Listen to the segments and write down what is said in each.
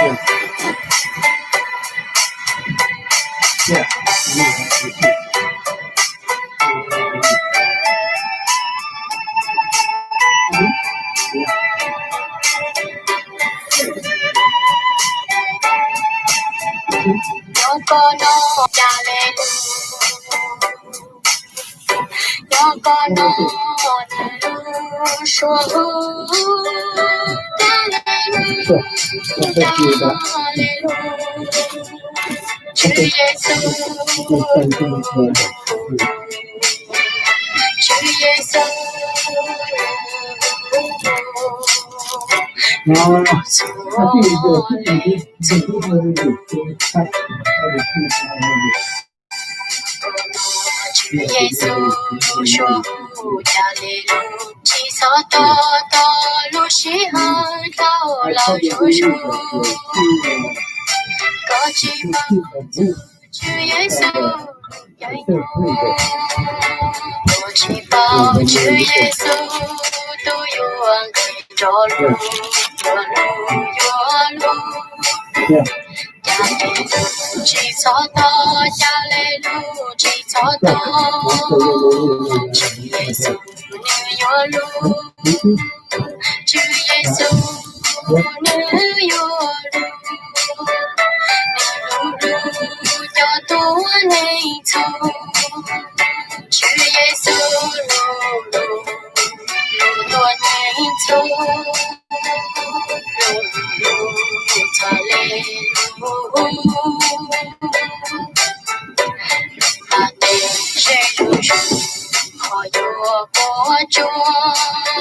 Cov koj noj cas le lug, cov koj noj lug suab lug, cas le lug, cas le lug. Tswv Yexus, Tswv Yexus, Tswv Yexus, suab cas le lug, tsis txhob tos tos lub sij hawm dlau lawm zuj zus. Koj tsis paub Tswv Yexus, koj tsis paub Tswv Yexus, tus yuav nqis rov lug, yuav lug, yuav lug. Cas le lug, tsis txhob tos, cas le lug, tsis txhob tos. Tswv Yexus, nws yuav lug. Tswv Yexus, nws yuav lug. Nws lug lug cov tuab neeg txhua. Tswv Yexus lug lug, lug tuab neeg txhua. Lug lug, txhob le lug. Nplaj teb ze zuj zus, qhov yuav puas tsuaj.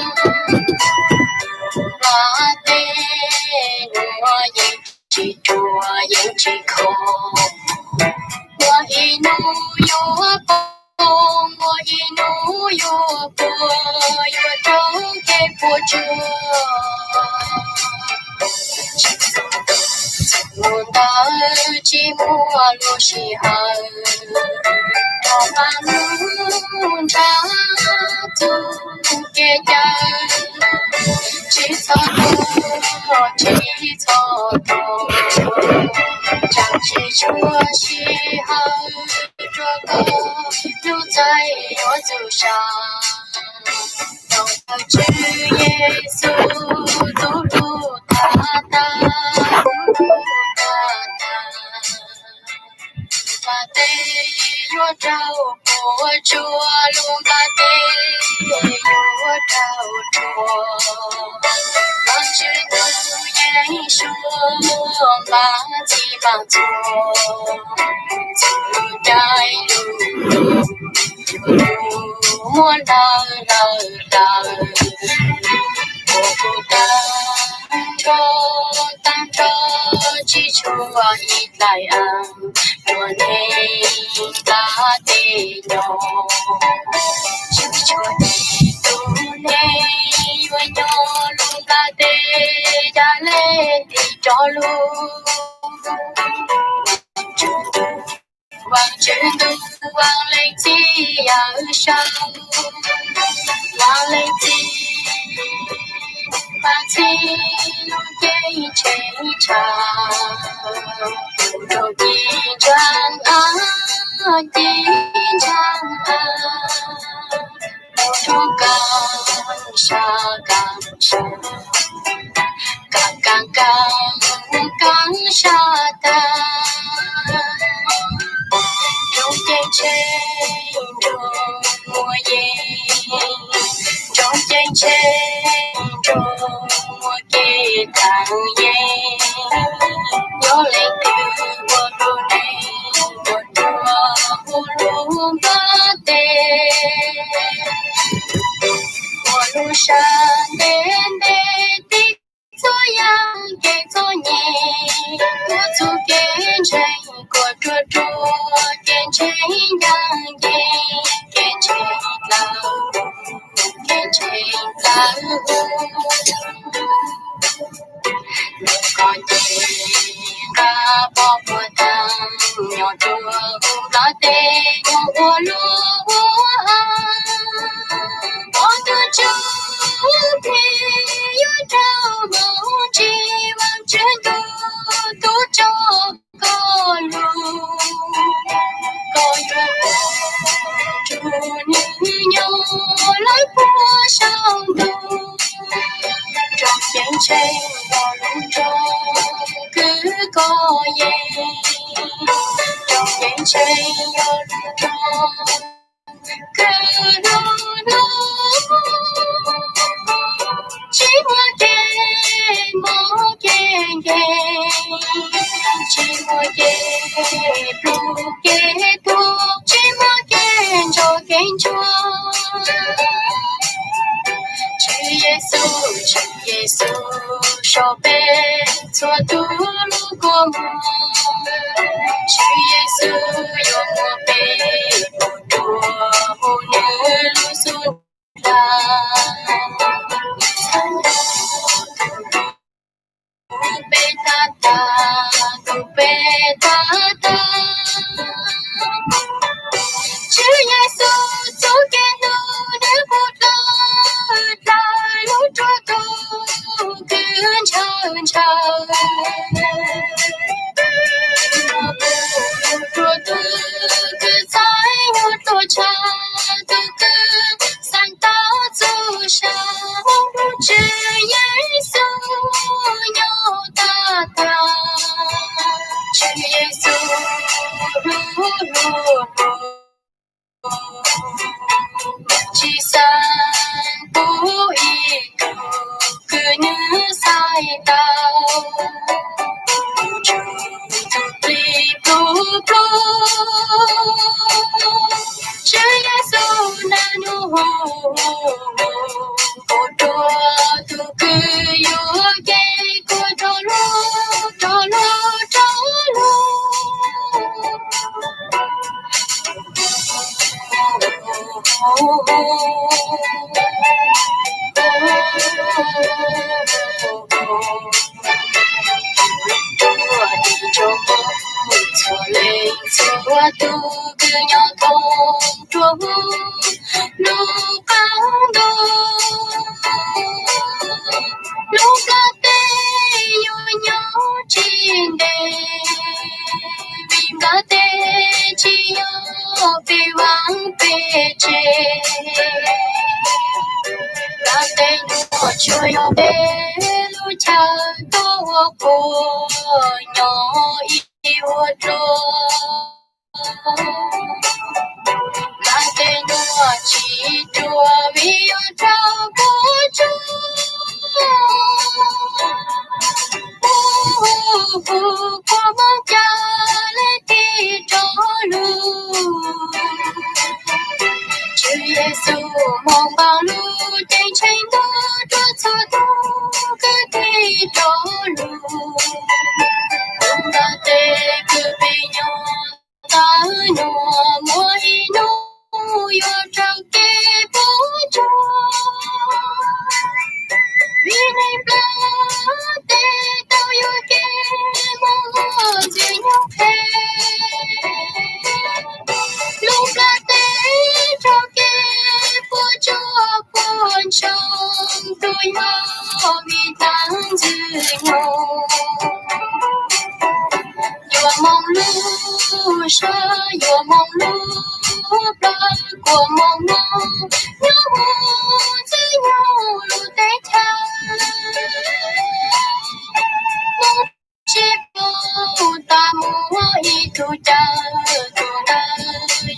Nplaj teb nuav yeej tsis ruam yeej tsis khov. Muaj ib hnub yuav poob, muaj ib hnub yuav puas, yuav raug kev puas tsuaj. Txhua tus ntawd tsis muaj lub sij hawm rov qab mus nrhiav txoj kev cawm. Tsis txhob tuag, tsis txhob tuag, tseem tshuav sij hawm rau koj lub txais yuav txum sa. Tau ntawm Tswv Yexus tus hlub tag tag, hlub tag tag. Nplaj teb yuav raug puas tsuaj, lub nplaj teb yuav raug ruam. Vajtswv ntuj yeej suav npaj txhij npaj txhua, txhua caij lug lug muab hlawv hlawv hlawv. Ua kuv tag nrho, tag nrho, tsis tshuav ib dlaim av rua neeg nplaj teb nyob. Tsis tshuav ib tug neeg yuav nyob lub nplaj teb, ca le tig rov lug. Vaajtswv ntuj, vaaj leej txiv yawm saub, vaaj leej txiv, vaaj txiv lub ceeb tsheej tshaj, rau ci ntsaag av, ci ntsaag av, rau kaaj sab kaaj sab, kaaj kaaj kaaj, kaaj sab taag. Nroo ceeb tsheej nroo muaj yeej, nroo ceeb tsheej nroo muaj kev taag yeej. Nyob leej twg ua lub neej ua rua huv lub nplaj teb, ua lub sab ntev ntev tib txoj yaam kev txom nyem, ua txuj kev ntseeg kuas ruaj ruaj, kev ntseeg ncaaj nceeg, kev ntseeg dlawg, kev ntseeg dlawg huv. Koj nce nqaj pov puag taag, nyob rua huv nplaj teb, nyob ua luaj ua hav, pov tug tsuj plig yuav raug moog ntsib Vaajtswv ntuj. tub tso koj lug, koj yuav pab rua nwg nyob lawv puag saum ntuj. Rooj ceeb tsheej yog lub nroog kws koj yeej, rooj ceeb tsheej yog lub nroog kws lub hlub, tsi muaj kev mob kev nkeeg, tsi muaj kev pluj kev tuag, tsi muaj kev ntsoog kev ntsuag. Tswv Yexus, Tswv Yexus, so peb txhua tug lub kua muag. Tswv Yexus yuav muab peb pub rua huv nwg lub xub ntiag. Peb tag tag, tug peb tag tag. Tswv Yexus txuj kev hlub nwg pub dlawg dlawg lug rua tug kws ntshaw ntshaw, rua tug kws txhaj nyuaj tuaj tshaj, tug kws xaav tau txuj sa. Tswv Yexus nyob tag tag, Tswv Yexus hlub hlub hlub, tsi xaav pub ib tug kws nwg xaiv tau, tug plig pluj pluj. Tswv Yexus naj nub hu, hu rua tug kws yuav kev kuas rov lug, rov lug, rov lug. Txhua leej txhua tug kws nyob thoob rua huv lub qaab ntuj, lub nplaj teb yuav nyob tsis ntev, vim nplaj teb tsis yog peb vaaj peb tsev. Nplaj teb nuav tsuas yog peb lub chaw tuab ua quas nyob ib ua dluag. Nplaj teb nuav tsis ruam vim yuav raug puab tsuag. Kuas moog ca le tig rov lug. Tswv Yexus moog npaaj lub ceeb tsheej ntuj rua txhua tug kws tig rov lug. Nplaj teb kws peb nyob tau nuav muaj ib nub yuav raug kev puab tsuag. Vim neeg nplaj teb tau yuam kev moog ua ntxwg nyoog qhe. Lub nplaj teb raug kev puab tsuag puab ntsoog, tug yog vim tag ntxwg nyoog. Yuav moog lub sab, yuav moog lub plawg, kuas moog moog nyob huv ntxwg nyoog lub teb chaws. Moog tsis paub tas muaj ib tug caw, tug ntawd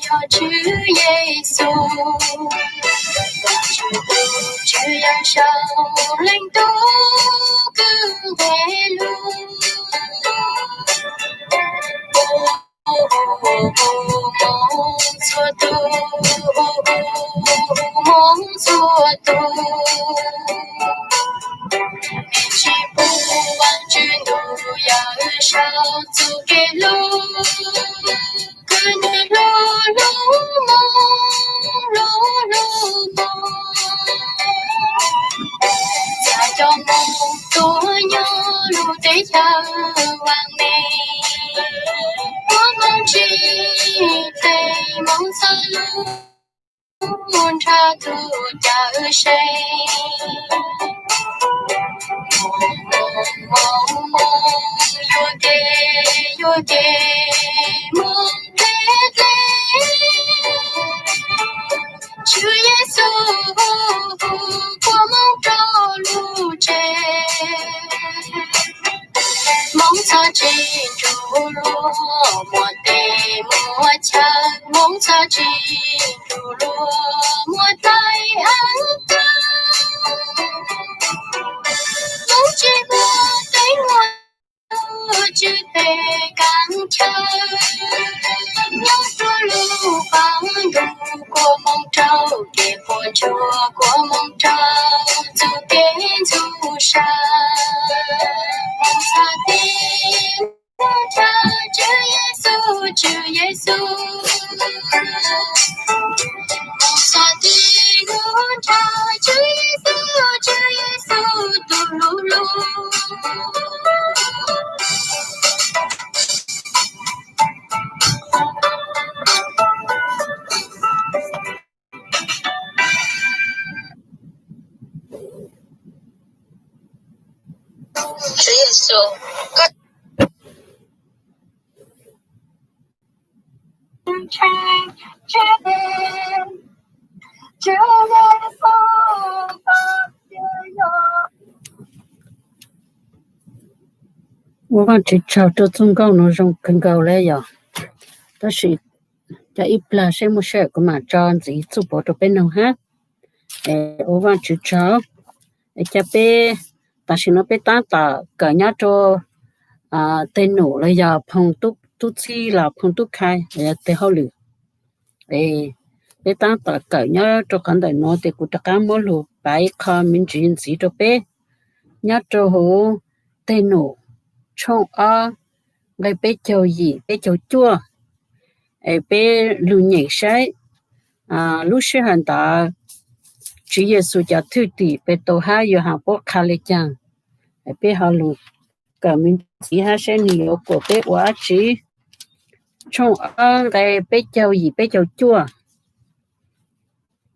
yog Tswv Yexus. Tswv Yexus, Tswv Yexus, leej tub kws nqe lug. Moog txhua tug, moog txhua tug, tsis pum Vaajtswv ntuj yawm saub txuj kev hlub, kws nwg hlub hlub moog, hlub hlub moog. Txhua cov moog tuaj nyob lub teb chaws vaam meej, puab moog tsis txhais moog txhawb lub nrhav tug cawm seej. Moog Moo moo yuav ke, yuav ke, moo deb deb. Tswv Yexus hu hu hu, kua moo rau lub tsev. Hmoob txhob tsis nrug luag, muaj tes muaj chaw. Hmoob txhob tsis nrug luag, muaj tes heev tag. Hmoob tsis muaj teeb muaj taw, tswv tes kav chaw. Nyob rua lub qab ntuj, kua moo rau kev puas ntsuag, kua moo rau ntxuj kev ntxuj sa. Hmoob txhob tsis nrug, Tswv Yexus, Tswv Yexus. Hmoob txhob tsis nrug, Tswv Yexus, Tswv Yexus, tus hlub hlub. Tswv Yexus, koj Ua Vajtswv tsaug rau txoj nkauj no zoo kawg nkaus li yom. Tab sis cov ib plag seb muaj sij hawm kuv mam tso ntxiv txuj pov rau peb noog hab. Ua Vajtswv tsaug. Ca peb, tam sim no peb tab tom kawm nyob rau tej num los yog phoo tub txib los phoo tub khai los yog tej hauj lwm. Peb tab tom kawm nyob rau qhov ntawm nuav tes kuv rov qab muab lug pav ib qho me ntsis ntxiv rau peb. Nyob rau huv tej num tshooj ob nqe peb caug yim peb caug cuaj, es peb lug nyeem saib lub sij hawm ntawd Tswv Yexus cov thwj tim Petus hab Yauhas puab qha le caag. Peb ho lug kawm me ntsis ntxiv hab saib nwg yuav kuas peb ua dab tsi. Tshooj ob nqe peb caug yim peb caug cuaj,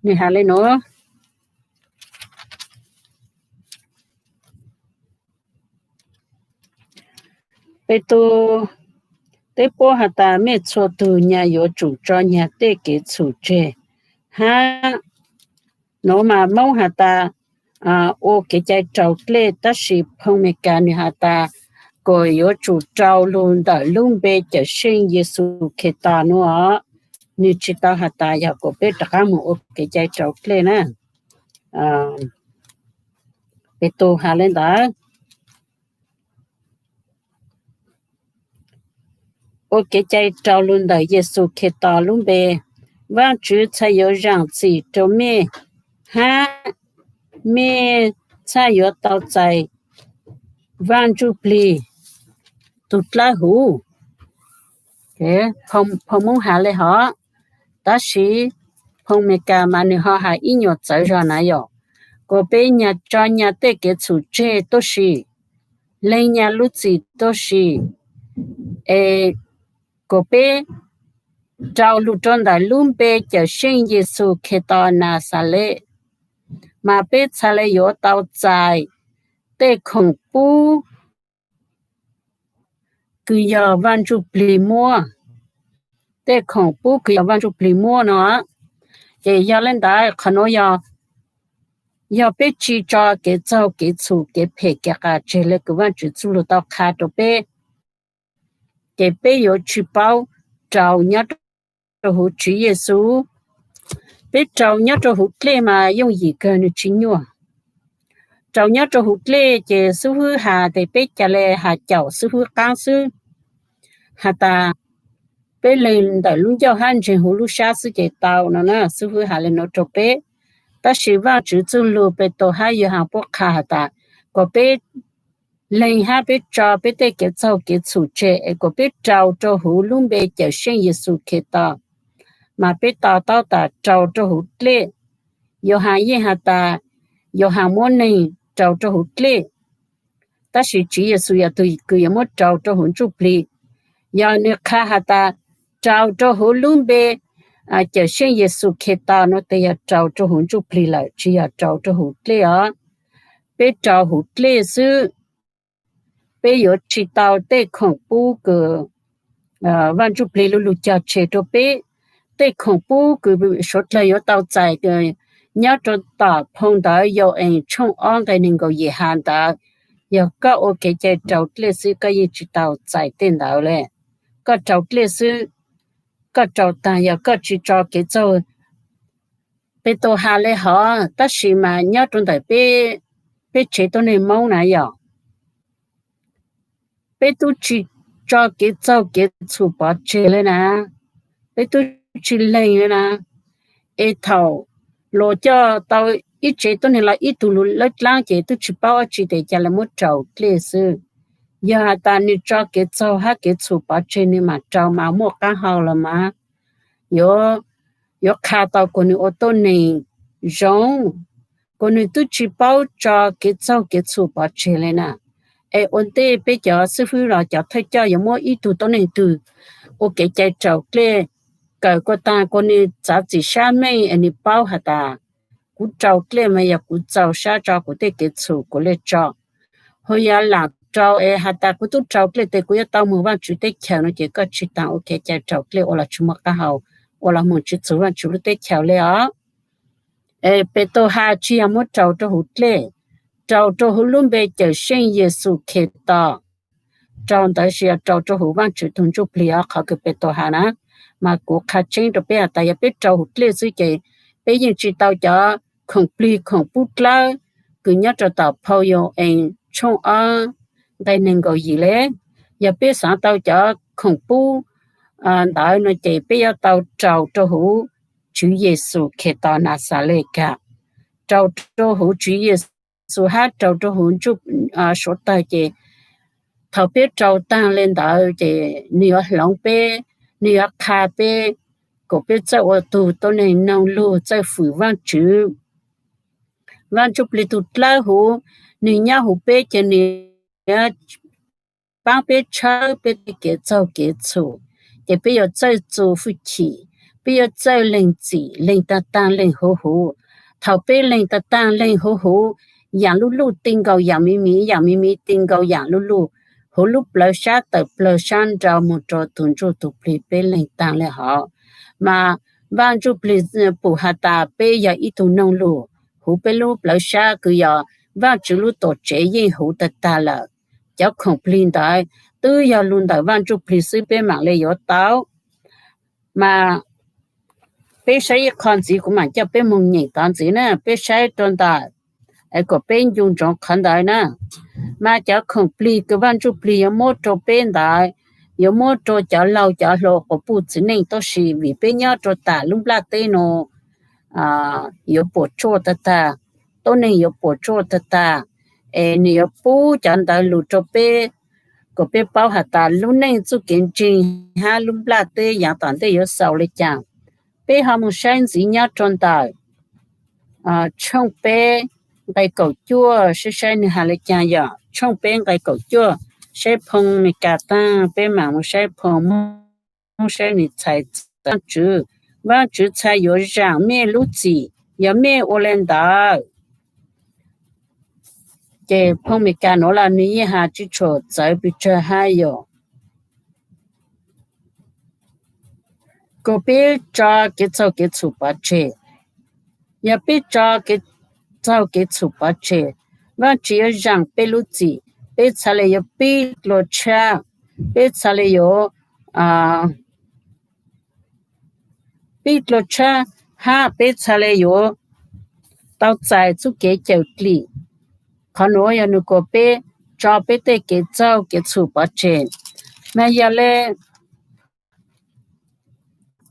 nwg has le nuav. Petus teb puab has tas, mej txhua tug nyag yuav tsum tso nyag tej kev txhum tseg hab. Nuav mas Moob has tas ua kev cai raus dlej, tab sis phoo Amelikas nwg has tas kuas yuav tsum rau lug ntawm lub npe Cawmseej Yexus Khetos nuav. Nwg tsi tau has tas yog kuas peb rov qaab moog ua kev cai raus dlej na. Petus has le ntawd. Ua kev cai raus lug ntawm Yexus Khetos lub npe, Vaajtswv txhad yuav zaam txim rau mej, hab mej txhad yuav tau txais Vaaj Ntsuj Plig tug dlawb huv. Phoo Moob has le hov, tab sis phoo Amelikas mas nwg ho has ib nyuas txawv zog na yom, kuas peb nyag tso nyag tej kev txhum tseg tuab si, leeg nyag lub txim tuab si, es kuas peb rau lug rau ntawm lub npe Cawmseej Yexus Khetos Naxales, mas peb txhad le yuav tau txais tej khoom pub kws yog Vaaj Ntsuj Plig muab, tej khoom pub kws yog Vaaj Ntsuj Plig muab no. Ces yog le ntawd qhov nuav yog, yog peb tsi tso kev txaug kev txhum kev phem kev qas tseg le kws Vaajtswv txuj lug tau qha rau peb, ces peb yuav tsi paub rau nyob rau huv Tswv Yexus. Peb rau nyob rau huv dlej mas yooj yim kawg, nwg tsi nyuaj. Rau nyob rau huv dlej ces xib hwb has tes peb ca le has caum xib hwb qaab xwb, has tas peb leeg ntawm lub ncauj hab ntseeg huv lub sab xwb ces tau no na, xib hwb has le nuav rau peb. Tab sis Vaajtswv txuj lug Petus hab Yauhas puab qha has tas kuas peb leeg hab peb tso peb tej kev txaug kev txhum tseg es kuas peb rau rau huv lub npe Cawmseej Yexus Khetos, mas peb to taub tas rau rau huv dlej. Yauhas yeej has tas Yauhas muab neeg rau rau huv dlej, tab sis Tswv Yexus yog tug kws yuav muab rau rau huv Ntsuj Plig. Yog nwg qha has tas rau rau huv lub npe Cawmseej Yexus Khetos no tes yog rau rau huv Ntsuj Plig lawm, tsi yog rau rau huv dlej os. Peb rau huv dlej xwb. peb yuav tsis tau tej khoom pub kws Vaj Ntsujplig lu lug cog tseg rua peb. Tej khoom pub kws suav dlawg yuav tau txais nyob rua tom phau ntawv Yau-ees tshooj ob nqe neeg nkaum yim has ntawd, yog koj ua kev cai raus dlej xwb koj yeej tsis tau txais tej ntawd le. Koj raus dlej xwb, koj raus taag yog koj tsis tso kev txaug. Peb tau has le hov, tab sis mas nyob rua ntawm peb tsev tuab neeg Moob na yog peb tub tsis tso kev txaug kev txhum pov tseg le na, peb tub tsis leeg le na. Es thaum luas coj tau ib tsev tuab neeg los ib tug lub lawv dlaab ces tub tsis paub dlaab tsi tes ca le muab raus dlej xwb. Yog has tas nwg tso kev txaug hab kev txhum pov tseg nwg maam raus mas muaj qaab hau los mas yuav qha tau kuas nwg ua tuab neeg zoo, kuas nwg tub tsis paub tso kev txaug kev txhum pov tseg le na. Es ua ntej peb cov xib fwb los cov thawj coj yuav muab ib tug tuab neeg twg ua kev cai raus dlej kawm kuas taag kuas nwg txav txim sab meej es nwg paub has tas kuv raus dlej mas yog kuv txaug sab tso kuv tej kev txhum kuv le tso. Hu yog laam rau es has tas kuv tub raus dlej tes kuv yuav tau moog Vaajtswv teb chaws no ces koj tsis taag ua kev cai raus dlej ua los tsis muaj qaab hau, ua los moog tsis txug Vaajtswv lub teb chaws le os. Es Peetauha tsis yog muab raus rua huv dlej, raus rua huv lub npe Cawmseej Yexus Khetos. Raus ntawd tsis yog raus rua huv Vaajtswv tug Ntsujplig os, qhov kws Peetauha na. Mas kuv qha tseeb rua peb has tas yog peb raus huv dlej xwb ces peb yeej tsis tau cov khoom plig khoom pub dlawb kws nyob rua tom phau Yau-ees tshooj ob nqe neeg nkaum yim le. Yog peb xaav tau cov khoom pub ntawd no ces peb yuav tau raus rua huv Tswv Yexus Khetos Naxales kag, raus rua huv Tswv Yexus hab raus rua huv Suav tawg ces thaum peb raus taag le ntawd ces nwg yuav hloov peb, nwg yuav qha peb, kuas peb txawj ua tug tuab neeg noog lug, txawj fwm Vaajtswv. Vaaj Ntsujplig tug dlawb huv, nwg nyob huv peb ces nwg paab peb tshawb peb tej kev txaug kev txhum, ces peb yuav txawj txu fwj chim, peb yuav txawj leeg txim, leeg taag taag leeg huv huv. Thaum peb leeg taag taag leeg huv huv, yaam luj luj ti nkaus yaam miv miv, yaam miv miv ti nkaus yaam luj luj, huv lub plawv sab tawm plawg sab nrau moog rua tug Ntsujplig peb leeg taag le hov. Mas Vaaj Ntsujplig pum has tas peb yog ib tug noog lug, huv peb lub plawv sab kws yog Vaajtswv lub tuam tsev yeej huv tag tag lawm. Cov khoom plig ntawd twb yog lug ntawm Vaaj Ntsujplig xwb peb maam le yuav tau. Mas peb saib ib qho ntxiv, kuv maam coj peb moog nyeem tod ntxiv na, peb saib rua ntawm, kuas peb ncu ntsoov qhov ntawd na. Mas cov khoom plig kws Vaaj Ntsujplig yuav muab rua peb ntawd, yuav muab rua cov laug cov hluas quas puj txiv neej, tab sis vim peb nyob rua tam lub nplaj teb nuav yuav puam tsuaj tag tag, tuab neeg yuav puam tsuaj tag tag, es nwg yuav pub cov ntawd lug rua peb, kuas peb paub has tas lub neej txuj kev ntseeg hab lub nplaj teb yaav tom ntej yuav xaus le caag. Peb ho moog saib ntxiv nyob rua ntawm tshooj peb nqai kaum cuaj, saib saib nwg has le caag yog tshooj peb nqai kaum cuaj, saib phoo Amelikas taag peb maam moog saib phoo Moob, saib nwg txhais txog Vaajtswv, Vaajtswv txhais yuav zaam mej lub txim, yog mej ua le ntawd. Ces phoo Amelikas nuav los nwg yeej has tsi tshua txawv pes tsawg hab yog kuas peb tso kev txaug kev txhum pov tseg. Yog peb tso kev txaug kev txhum pov tseg, Vaajtswv yuav zaam peb lub txim, peb txhad le yuav pib dlua tshab, peb txhad le yuav pib dlua tshab, hab peb txhad le yuav tau txais txuj kev cawm dlim. Qhov nuav yog nwg kuas peb tso peb tej kev txaug kev txhum pov tseg. Mas yog le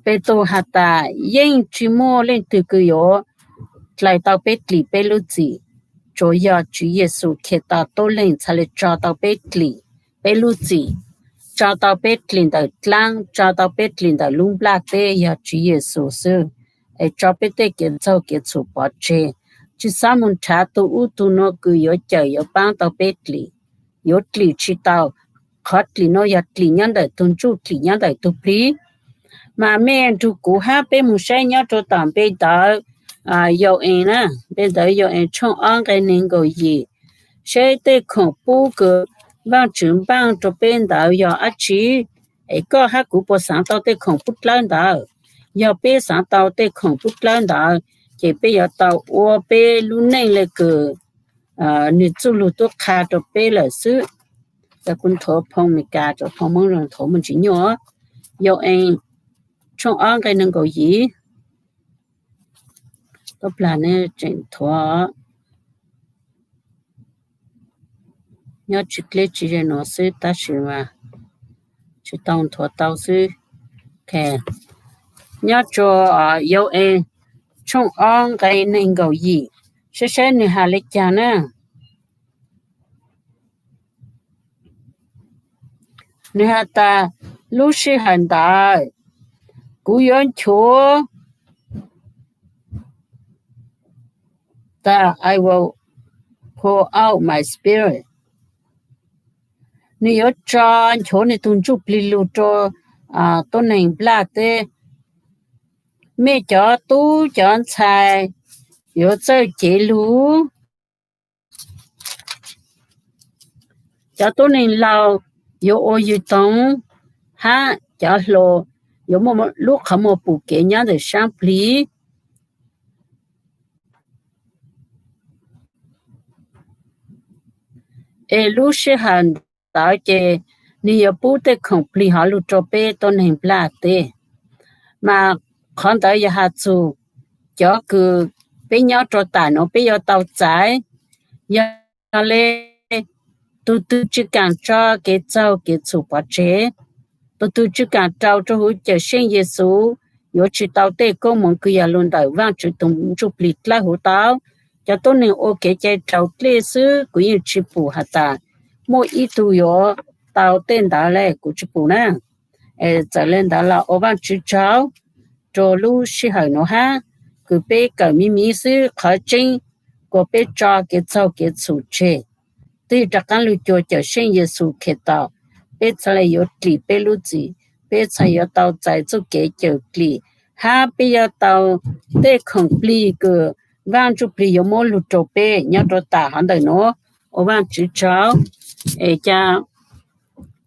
Petus has tas yeej tsi muaj leej twg kws yuav dlais tau peb dlim peb lub txim, tsuas yog Tswv Yexus Khetos tuab leeg txhad le tso tau peb dlim peb lub txim, tso tau peb dlim ntawm dlaab, tso tau peb dlim ntawm lub nplaj teb yog Tswv Yexus xwb. Es tso peb tej kev txaug kev txhum pov tseg, tsi xob moog nrhav tug ub tug nuav kws yuav cawm yuav paab tau peb dlim, yuav dlim tsi tau. Qhov dlim nuav yog dlim nyob ntawm tug ntsuj, dlim nyob ntawm tug plig. Mas mej nrug kuv hab peb moog saib nyob rua tom npe ntawv Yau-ees na, npe ntawv Yau-ees tshooj ob nqe neeg nkaum yim, saib tej khoom pub kws Vaajtswv npaaj rua peb ntawd yog dlaab tsi, es koj hab kuv puas xaav tau tej khoom pub dlawb ntawd? Yog peb xaav tau tej khoom pub dlawb ntawd, ces peb yuav tau ua peb lub neej le kws nwg txuj lug tuab qha rua peb lawm xwb. Kuv nthuav phoo Amelikas, phoo Moob nthuav muaj ntsis nyuaj. Yau-ees tshooj ob nqe neeg nkaum yim. Koj plag ne tseem nthuav nyob tsi dleb tsi ze nuav xwb tab sis mas tsis tau nthuav tau xwb. Nyob rua Yau-ees tshooj ob nqe neeg nkaum yim, saib saib nwg has le caag na. Nwg has tas, lub sij hawm ntawd kuv yuav nchuav tas I will pour out my spirit. Nwg yuav tso nchuav nwg tug ntsuj plig lug rua tuab neeg nplaj teb. Mej cov tub cov ntxhais yuav txawj cev lug. Cov tuab neeg laug yuav ua yws toog, hab cov hluas yuav muaj lub qhov muag pum kev nyob ntawm saab plig. Es lub sij hawm ntawd ces nwg yuav pub tej khoom plig hov lug rua peb tuab neeg nplaj teb. Mas qhov ntawd yog has txug cov kws peb nyob rua tam nuav peb yuav tau txais. Yog le tug twg tsi kaam tso kev txaug kev txhum pov tseg, tug twg tsi kaam rau rua huv Cawmseej Yexus, yuav tsi tau tej koob moov kws yog lug ntawm Vaajtswv tug ntsuj plig dlawb huv tau. Cov tuab neeg ua kev cai raus dlej xwb, kuv yeej tsi pum has tas muaj ib tug yuav tau tej ntawd le, kuv tsi pum na. Txawm le ntawd los ua Vaajtswv tsaug rua lub sij hawm nuav hab, kws peb kawm miv miv xwb, qhov tseeb kuas peb tso kev txaug kev txhum tseg, tig rov qaab lug cuag Cawmseej Yexus Khetos, peb txhad le yuav dlim peb lub txim, peb txhad yuav tau txais txuj kev cawm dlim, hab peb yuav tau tej khoom plig kws Vaaj Ntsuj Plig yuav muab lug rua peb nyob rua tam hov ntawm nuav. Ua Vaajtswv tsaug. Es ca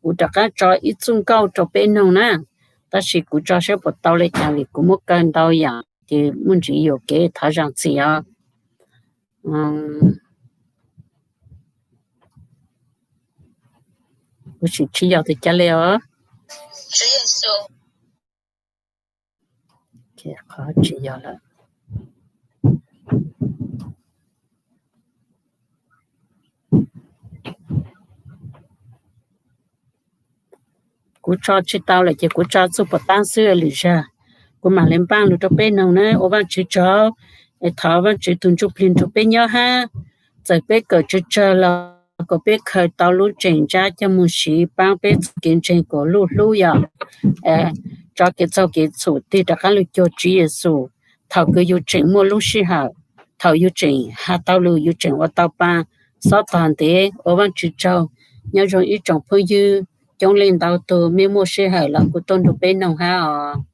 kuv rov qaab tso ib txuj nkauj rua peb noog na, tab sis kuv tso saib puas tau le caag vim kuv muab kaw ntau yaam ces muaj ntsis yuam kev, thov zaam txim os. Kuv sim tsis yog tus ca le os. Tsis yog lawm. Kuv tso tsis tau lawm ces kuv tso txuj puas taab xwb lwm zag. Kuv mam le npaaj lug rau peb noog na, ua Vaajtswv tsaug. Es thov Vaajtswv tug Ntsuj Plig nrug peb nyob hab, txawm peb kawm tsawg tsawg los kom peb khaws tau lub tseem ntsab coj moog siv paab peb txuj kev ntseeg kom luj hlub yog tso kev txaug kev txhum tig rov qaab lug cuag Tswv Yexus. Thaum kws yug tseem muaj lub sij hawm, thaum yug tseem has tau lug, yug tseem ua tau paa, xob tog ntev. Ua Vaajtswv tsaug. Nyob zoo ib tsoom phooj ywg, coob leej ntau tug mej muaj sij hawm los kuv tuaj nrug peb noog hab os.